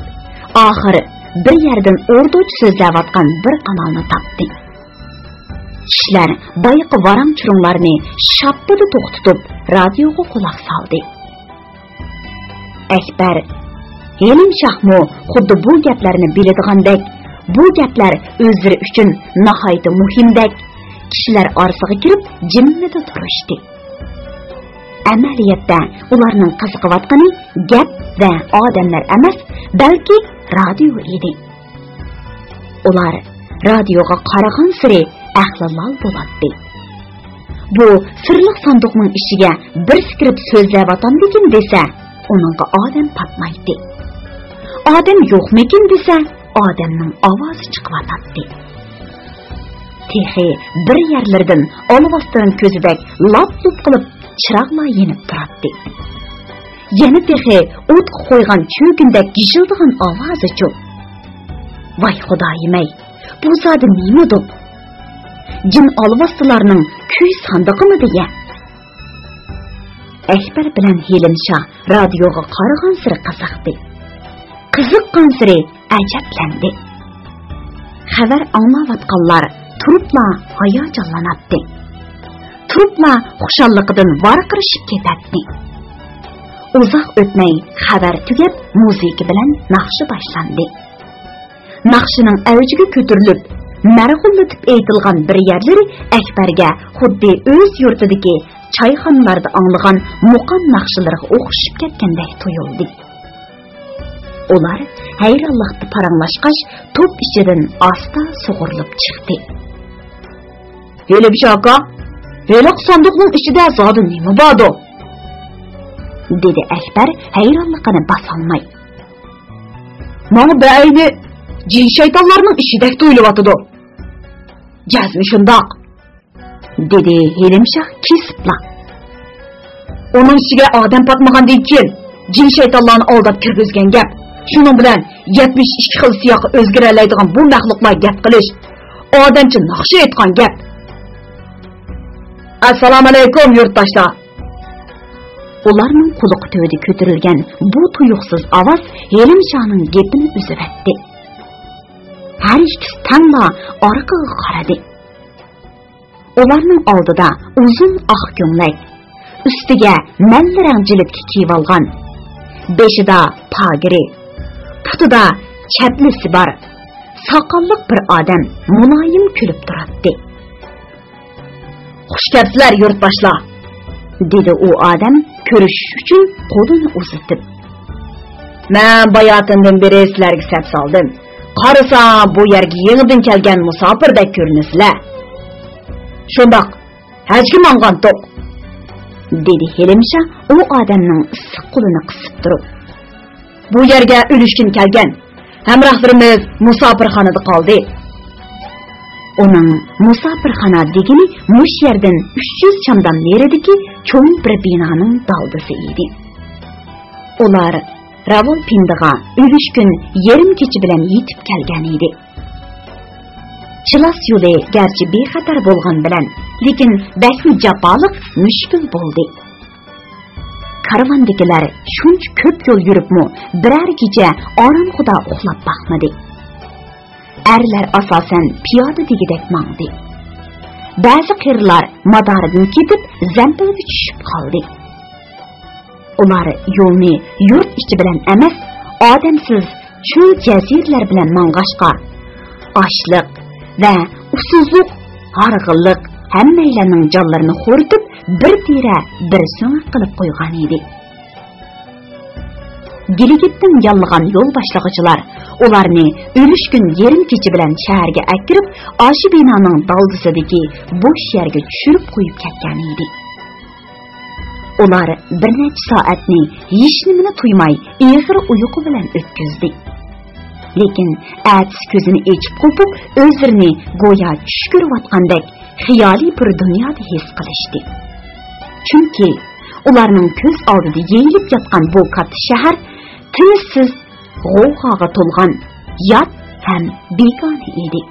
ئاخىر بىر يەردىن ئوردۇچە سۆزلەۋاتقان بىر قانالنى تاپتى. كىشىلەر بايىقى ۋاراڭ-چۇرۇڭلارنى شاپپىدە توختىتىپ، رادىيوغا قۇلاق سالدى. ئەكبەر، ھېلىم شاھمۇ خۇددى بۇ گەپلەرنى بىلىدىغاندەك، بۇ گەپلەر ئۆزلىرى ئۈچۈن ناھايىتى مۇھىمدەك، كىشىلەر ئارىسىغا كىرىپ جىممىدە تۇرۇشتى. ئەمەلىيەتتە ئۇلارنىڭ قىزىقىۋاتقىنى گەپ ۋە ئادەملەر ئەمەس، بەلكى رادىيو ئىدى. ئۇلار رادىيوغا قارىغانسېرى ئەقلى لال بولاتتى. بۇ سىرلىق ساندۇقنىڭ ئىچىگە بىرسى كىرىپ سۆزلەۋاتامدىكىن دېسە، ئۇنىڭغا ئادەم پاتمايتتى. ئادەم يوقمىكىن دېسە، ئادەمنىڭ ئاۋازى چىقىۋاتاتتى. تېخى بىر يەرلىرىدىن ئالۋاستىنىڭ كۆزىدەك لاپ-لۇپ قىلىپ چىراغلار يېنىپ تۇراتتى. يەنە تېخى ئوتقا قويغان چۆگۈندەك گىژىلدىغان ئاۋازىچۇ؟ ۋاي خۇدايىم-ئەي، بۇ زادى نېمىدۇ؟ جىن ئالۋاستىلارنىڭ كۈي ساندۇقىمىدى يە؟ ئەكبەر بىلەن ھېلىمشا رادىيوغا قارىغانسېرى قىزىقتى. قىزىققانسېرى ئەجەبلەندى. خەۋەر ئاڭلاۋاتقانلار تۇرۇپلا ھاياجانلىناتتى. تۇرۇپلا خۇشاللىقىدىن ۋارقىرىشىپ كېتەتتى. ئۇزاق ئۆتمەي خەۋەر تۈگەپ، مۇزىكا بىلەن ناخشا باشلاندى. ناخشىنىڭ ئەۋجىگە كۆتۈرۈلۈپ، مەرغۇللىتىپ ئېيتىلغان بىر يەرلىرى ئەكبەرگە خۇددى ئۆز يۇرتىدىكى چايخانىلاردا ئاڭلىغان مۇقام ناخشىلىرىغا ئوخشىشىپ كەتكەندەك تۇيۇلدى. ئۇلار ھەيرانلىقتا پاراڭلاشقاچ، توپ ئىچىدىن ئاستا سۇغۇرۇلۇپ چىقتى. ھېلىمشا ئاكا، ھېلىقى ساندۇقنىڭ ئىچىدە زادى نېمە باردۇ؟ دېدى ئەكبەر ھەيرانلىقىنى باسالماي. ماڭا بەئەينى جىن-شەيتانلارنىڭ ئىشىدەك تۇيۇلۇۋاتىدۇ. جەزمەن شۇنداق، دېدى ھېلىمشا كېسىپلا. ئۇنىڭ ئىچىگە ئادەم پاتمىغاندىن كېيىن، جىن-شەيتانلارنى ئالداپ كىرگۈزگەن گەپ. شۇنىڭ بىلەن يەتمىش ئىككى خىل سىياققا ئۆزگىرەلەيدىغان بۇ مەخلۇقلار گەپ قىلىش، ئادەمچە ناخشا ئېيتقان گەپ. ئەسسالامۇئەلەيكۇم، يۇرتداشلار! ئۇلارنىڭ قۇلىقى تۈۋىدە كۆتۈرۈلگەن بۇ تۇيۇقسىز ئاۋاز ھېلىمشانىڭ گېپىنى ئۈزۈۋەتتى. ھەر ئىككىسى تەڭلا ئارقىغا قارىدى. ئۇلارنىڭ ئالدىدا ئۇزۇن ئاق كۆڭلەك، ئۈستىگە مەللىرەڭ جىلىتكە كىيىۋالغان، بېشىدا پاگىرى، پۇتىدا چەپلىسى بار، ساقاللىق بىر ئادەم مۇلايىم كۈلۈپ تۇراتتى. «خۇش كەپسىلەر، يۇرتداشلار!» دېدى ئۇ ئادەم كۆرۈشۈش ئۈچۈن قولىنى ئۇزىتىپ. «مەن باياتىندىن بېرى سىلەرگە سەپ سالدىم. قارىسام، بۇ يەرگە يېڭىدىن كەلگەن مۇساپىردەك كۆرۈنىسىلەر.» «شۇنداق، ھەجگە ماڭغانتۇق»، دېدى ھېلىمشا ئۇ ئادەمنىڭ ئىسسىق قولىنى قىسىپ تۇرۇپ. «بۇ يەرگە ئۈلۈشكىن كەلگەن. ھەمراھلىرىمىز مۇساپىرخانىدا قالدى.» ئۇنىڭ مۇساپىرخانا دېگىنى مۇشۇ يەردىن ئۈچ يۈز چامدام نېرىدىكى چوڭ بىر بىنانىڭ دالدىسى ئىدى. ئۇلار راۋالپىندىغا ئۈلۈشكۈن يېرىم كېچە بىلەن يېتىپ كەلگەن ئىدى. چىلاس يولى گەرچە بىخەتەر بولغان بىلەن، لېكىن بەكمۇ جاپالىق، مۈشكۈل بولدى. كارۋاندىكىلەر شۇنچە كۆپ يول يۈرۈپمۇ بىرەر كېچە ئارامخۇدا ئۇخلاپ باقمىدى. ئەرلەر ئاساسەن پىيادە دېگۈدەك ماڭدى. بەزى قېرىلار مادارىدىن كېتىپ زەمبىلگە چۈشۈپ قالدى. ئۇلار يولنى يۇرت ئىچى بىلەن ئەمەس، ئادەمسىز چۆل جەزىرىلەر بىلەن ماڭغاچقا، ئاچلىق ۋە ئۇسسۇزلۇق، ھارغىنلىق ھەممەيلەننىڭ جانلىرىنى خورىتىپ، بىر تېرە، بىر سۆڭەك قىلىپ قويغان ئىدى. گىلىگىتتىن ياللىغان يول باشلىغۇچىلار ئۇلارنى ئۈلۈشكۈن يېرىم كېچە بىلەن شەھەرگە ئەكىرىپ، ئاشۇ بىنانىڭ دالدىسىدىكى بوش يەرگە چۈشۈرۈپ قويۇپ كەتكەن ئىدى. ئۇلار بىر نەچچە سائەتنى ھېچنېمىنى تۇيماي ئېغىر ئۇيقۇ بىلەن ئۆتكۈزدى. لېكىن ئەتىسى كۆزىنى ئېچىپ قوپۇپ، ئۆزلىرىنى گويا چۈش كۆرۈۋاتقاندەك خىيالىي بىر دۇنيادا ھېس قىلىشتى. چۈنكى ئۇلارنىڭ كۆز ئالدىدا يېيىلىپ ياتقان بۇ كاتتا شەھەر تىنچسىز، غوۋغاغا تولغان، يات ھەم بىگانە ئىدى.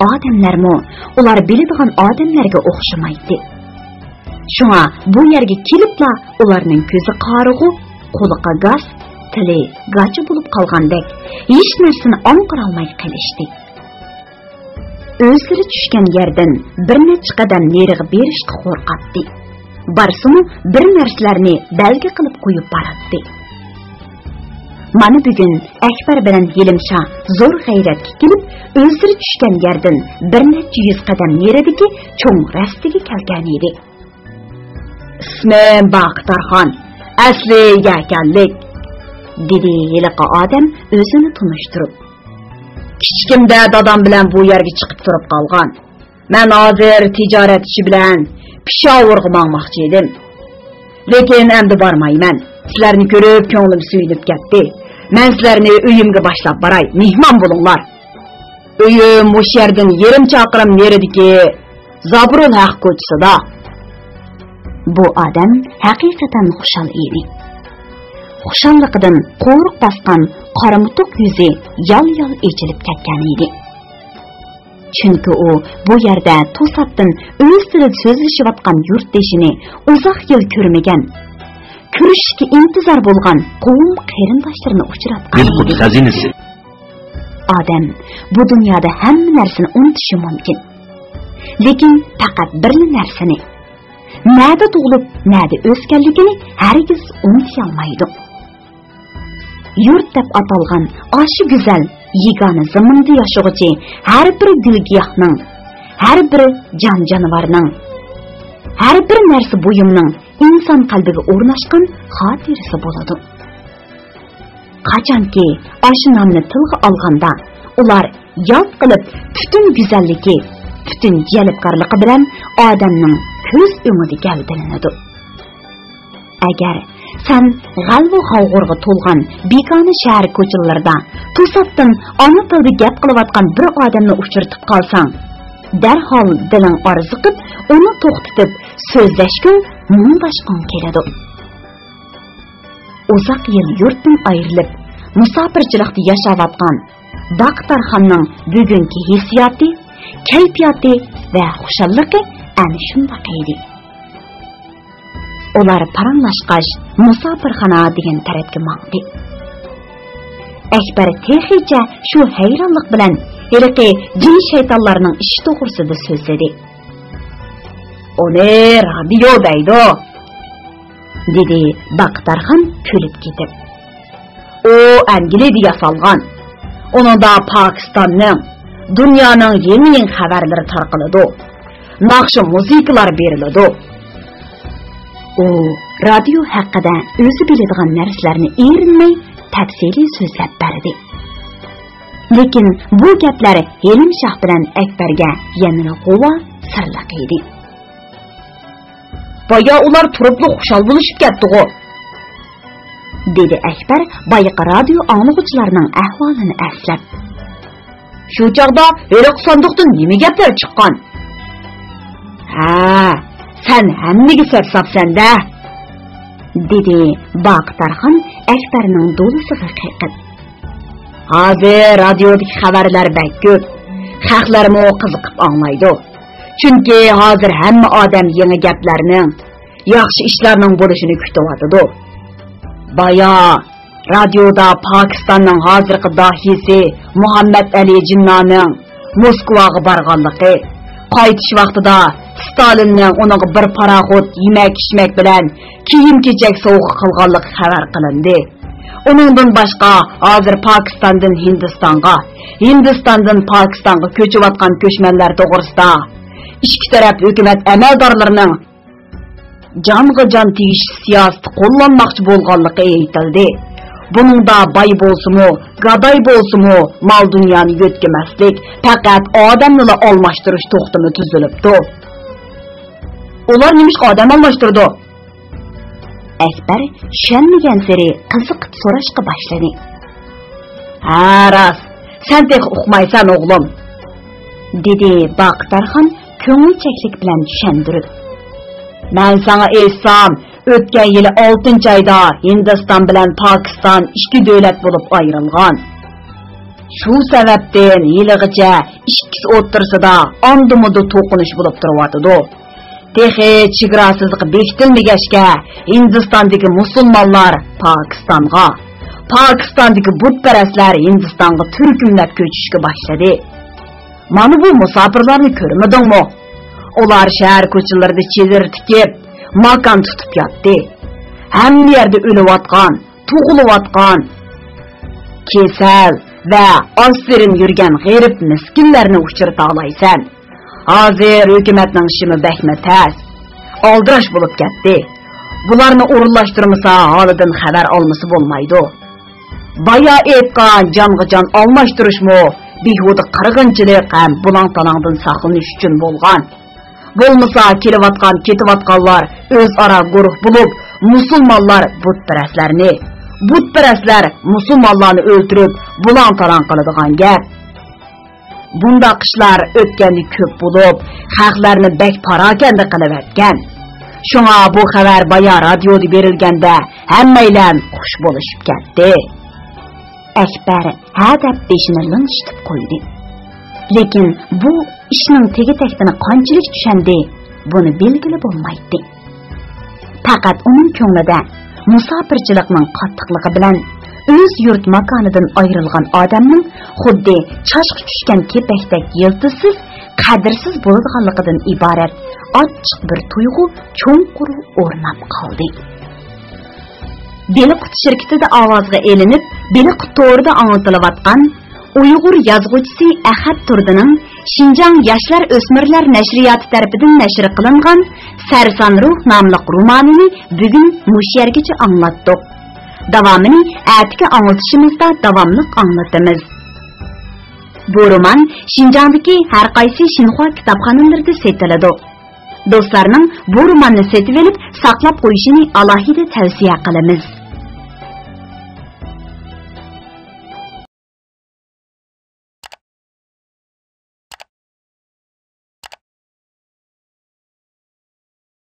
ئادەملەرمۇ ئۇلار بىلىدىغان ئادەملەرگە ئوخشىمايتتى. شۇڭا بۇ يەرگە كېلىپلا ئۇلارنىڭ كۆزى قارىغۇ، قۇلىقى گاس، تىلى گاچا بولۇپ قالغاندەك، ھېچ نەرسىنى ئاڭقىرالماي قېلىشتى. ئۆزلىرى چۈشكەن يەردىن بىر نەچچە قەدەم نېرىغا بېرىشقا قورقاتتى. بارسىمۇ بىر نەرسىلەرنى بەلگە قىلىپ قويۇپ باراتتى. مانا بۈگۈن ئەكبەر بىلەن ھېلىمشا زور غەيرەتكە كېلىپ، ئۆزلىرى چۈشكەن يەردىن بىر نەچچە يۈز قەدەم نېرىدىكى چوڭ رەستىگە كەلگەن ئىدى. «ئىسمىم باقىتارخان، ئەسلى يەكەنلىك»، دېدى ھېلىقى ئادەم ئۆزىنى تونۇشتۇرۇپ. كىچىكىمدە دادام بىلەن بۇ يەرگە چىقىپ تۇرۇپ قالغان. مەن ھازىر تىجارەت ئىشى بىلەن پېشاۋۇرغا ماڭماقچى ئىدىم. لېكىن ئەمدى بارمايمەن. سىلەرنى كۆرۈپ كۆڭلۈم سۆيۈنۈپ كەتتى. مەن سىلەرنى ئۆيۈمگە باشلاپ باراي، مېھمان بولۇڭلار. ئۆيۈم مۇشۇ يەردىن يېرىم چاقىرىم نېرىدىكى زابرۇل ھەق كوچىسىدا. بۇ ئادەم ھەقىقەتەن خۇشال ئىدى. خۇشاللىقىدىن قورۇق باسقان قارىمۇتۇق يۈزى يال-يال ئېچىلىپ كەتكەن ئىدى. چۈنكى ئۇ بۇ يەردە توساتتىن ئۆز تىلىدا سۆزلىشىۋاتقان يۇرتدىشىنى ئۇزاق يىل كۆرمىگەن، كۆرۈشۈشكە ئىنتىزار بولغان قوۋم قېرىنداشلىرىنى ئۇچراتقان ئىدى. خەزىنىسى. ئادەم بۇ دۇنيادا ھەممە نەرسىنى ئۇنتۇشى مۇمكىن. لېكىن پەقەت بىرلا نەرسىنى، نەدە تۇغۇلۇپ، نەدە ئۆسكەنلىكىنى ھەرگىز ئۇنتۇيالمايدۇ. يۇرت دەپ ئاتالغان ئاشۇ گۈزەل يېگانە زېمىندا ياشىغۇچى ھەر بىر گۈل-گىياھنىڭ، ھەر بىر جان-جانىۋارنىڭ، ھەر بىر نەرسە بۇيۇمنىڭ ئىنسان قەلبىگە ئورناشقان خاتىرىسى بولىدۇ. قاچانكى ئاشۇ نامنى تىلغا ئالغاندا، ئۇلار ياد قىلىپ پۈتۈن گۈزەللىكى، پۈتۈن جەلپكارلىقى بىلەن ئادەمنىڭ كۆز ئۆڭىدە گەۋدىلىنىدۇ. ئەگەر سەن غەلۋە غاۋغۇرغا تولغان بىگانە شەھەر كوچىلىرىدا توساتتىن ئانا تىلدا گەپ قىلىۋاتقان بىر ئادەمنى ئۇچرىتىپ قالساڭ، دەرھال دىلىڭ ئارزىقىپ، ئۇنى توختىتىپ سۆزلەشكۈڭ، مۇڭداشقۇڭ كېلىدۇ. ئۇزاق يىل يۇرتتىن ئايرىلىپ، مۇساپىرچىلىقتا ياشاۋاتقان باقىتارخاننىڭ بۈگۈنكى ھېسسىياتى، كەيپىياتى ۋە خۇشاللىقى ئەنە شۇنداق ئىدى. ئۇلار پاراڭلاشقاچ، مۇساپىرخانا دېگەن تەرەپكە ماڭدى. ئەكبەر تېخىچە شۇ ھەيرانلىق بىلەن ھېلىقى جىن-شەيتانلارنىڭ ئىشى توغرىسىدا سۆزلىدى. ئۇنى رادىيو دەيدۇ، دېدى باقىتارخان كۈلۈپ كېتىپ. ئۇ ئەنگلىيەدە ياسالغان. ئۇنىڭدا پاكىستاننىڭ، دۇنيانىڭ يېڭى-يېڭى خەۋەرلىرى تارقىلىدۇ. ناخشا مۇزىكىلار بېرىلىدۇ. ئۇ رادىيو ھەققىدە ئۆزى بىلىدىغان نەرسىلەرنى ئېرىنمەي تەپسىلىي سۆزلەپ بەردى. لېكىن بۇ گەپلەر ھېلىم شاھ بىلەن ئەكبەرگە يەنىلا غۇۋا، سىرلىق ئىدى. بايا ئۇلار تۇرۇپلا خۇشال بولۇشۇپ كەتتىغۇ، دېدى ئەكبەر بايىقى رادىيو ئاڭلىغۇچىلارنىڭ ئەھۋالىنى ئەسلەپ. شۇ چاغدا ھېلىقى ساندۇقتىن نېمە گەپلەر چىققان؟ ھە، سەن ھەممىگە سەپ ساپسەن-دە، دېدى باقىتارخان ئەكبەرنىڭ دولىسىغا قېقىپ. ھازىر رادىيودىكى خەۋەرلەر بەك كۆپ، خەقلەرمۇ قىزىقىپ ئاڭلايدۇ. چۈنكى ھازىر ھەممە ئادەم يېڭى گەپلەرنىڭ، ياخشى ئىشلارنىڭ بولۇشىنى كۈتۈۋاتىدۇ. بايا رادىيودا پاكىستاننىڭ ھازىرقى داھىيسى مۇھەممەد ئەلى جىننانىڭ موسكۋاغا بارغانلىقى، قايتىش ۋاقتىدا ستالىننىڭ ئۇنىڭغا بىر پاراخوت يېمەك-ئىچمەك بىلەن كىيىم-كېچەك سوۋغا قىلغانلىقى خەۋەر قىلىندى. ئۇنىڭدىن باشقا، ھازىر پاكىستاندىن ھىندىستانغا، ھىندىستاندىن پاكىستانغا كۆچۈۋاتقان كۆچمەنلەر توغرىسىدا ئىككى تەرەپ ھۆكۈمەت ئەمەلدارلىرىنىڭ جانغا جان تېگىش سىياسىتى قوللانماقچى بولغانلىقى ئېيتىلدى. بۇنىڭدا باي بولسىمۇ، گاداي بولسىمۇ، مال-دۇنيانى يۆتكىمەسلىك، پەقەت ئادەمنىلا ئالماشتۇرۇش توختىمى تۈزۈلۈپتۇ. ئۇلار نېمىشقا ئادەم ئالماشتۇرىدۇ؟ ئەكبەر چۈشەنمىگەنسېرى قىزىقىپ سوراشقا باشلىدى. ھە، راست، سەن تېخى ئۇقمايسەن، ئوغلۇم، دېدى باقىتارخان كۆڭۈلچەكلىك بىلەن چۈشەندۈرۈپ. مەن ساڭا ئېيتسام، ئۆتكەن يىلى ئالتىنچى ئايدا ھىندىستان بىلەن پاكىستان ئىككى دۆلەت بولۇپ ئايرىلغان. شۇ سەۋەبتىن ھېلىغىچە ئىككىسى ئوتتۇرىسىدا ئاندا-مۇندا توقۇنۇش بولۇپ تۇرۇۋاتىدۇ. تېخى چېگرا سىزىقى بېكىتىلمىگەچكە، ھىندىستاندىكى مۇسۇلمانلار پاكىستانغا، پاكىستاندىكى بۇتپەرەسلەر ھىندىستانغا تۈركۈملەپ كۆچۈشكە باشلىدى. مانا بۇ مۇساپىرلارنى كۆرمىدىڭمۇ؟ ئۇلار شەھەر كوچىلىرىدا چېدىر تىكىپ، ماكان تۇتۇپ ياتتى. ھەممە يەردە ئۆلۈۋاتقان، تۇغۇلۇۋاتقان، كېسەل ۋە ئاز-سېرىن يۈرگەن غېرىب مىسكىنلەرنى ئۇچرىتالايسەن. ھازىر ھۆكۈمەتنىڭ ئىشىمۇ بەكمۇ تەس. ئالدىراش بولۇپ كەتتى. بۇلارنى ئورۇنلاشتۇرمىسا، ھالىدىن خەۋەر ئالمىسا بولمايدۇ. بايا ئېيتقان جانغا جان ئالماشتۇرۇشمۇ بىھۇدە قىرغىنچىلىق ھەم بۇلاڭ-تالاڭدىن ساقلىنىش ئۈچۈن بولغان. بولمىسا كېلىۋاتقان-كېتىۋاتقانلار ئۆزئارا گۇرۇھ بولۇپ، مۇسۇلمانلار بۇتپەرەسلەرنى، بۇتپەرەسلەر مۇسۇلمانلارنى ئۆلتۈرۈپ، بۇلاڭ-تالاڭ قىلىدىغان گەپ. بۇنداق ئىشلار ئۆتكەندە كۆپ بولۇپ، خەقلەرنى بەك پاراكەندە قىلىۋەتكەن. شۇڭا بۇ خەۋەر بايا رادىيودا بېرىلگەندە، ھەممەيلەن خۇش بولۇشۇپ كەتتى. ئەكبەر ھە دەپ بېشىنى لىڭشىتىپ قويدى. لېكىن بۇ ئىشنىڭ تېگى-تەكتىنى قانچىلىك چۈشەندى، بۇنى بىلگىلى بولمايتتى. پەقەت ئۇنىڭ كۆڭلىدە مۇساپىرچىلىقنىڭ قاتتىقلىقى بىلەن ئۆز يۇرت ماكانىدىن ئايرىلغان ئادەمنىڭ خۇددى چاشقا چۈشكەن كېپەكتەك يىلتىزسىز، قەدىرسىز بولىدىغانلىقىدىن ئىبارەت ئاچچىق بىر تۇيغۇ چوڭقۇر ئورناپ قالدى. بېلىققۇت شىركىتىدە ئاۋازغا ئېلىنىپ، بېلىققۇت تورىدا ئاڭلىتىلىۋاتقان ئۇيغۇر يازغۇچىسى ئەخەت تۇردىنىڭ شىنجاڭ ياشلار ئۆسمۈرلەر نەشرىياتى تەرىپىدىن نەشر قىلىنغان سەرسان روھ ناملىق رومانىنى بۈگۈن مۇشۇ يەرگىچە ئاڭلاتتۇق. داۋامىنى ئەتىكى ئاڭلىتىشىمىزدا داۋاملىق ئاڭلىتىمىز. بۇ رومان شىنجاڭدىكى ھەر قايسى شىنخۇا كىتابخانىلىرىدا سېتىلىدۇ. دوستلارنىڭ بۇ روماننى سېتىۋېلىپ ساقلاپ قويۇشىنى ئالاھىدە تەۋسىيە قىلىمىز.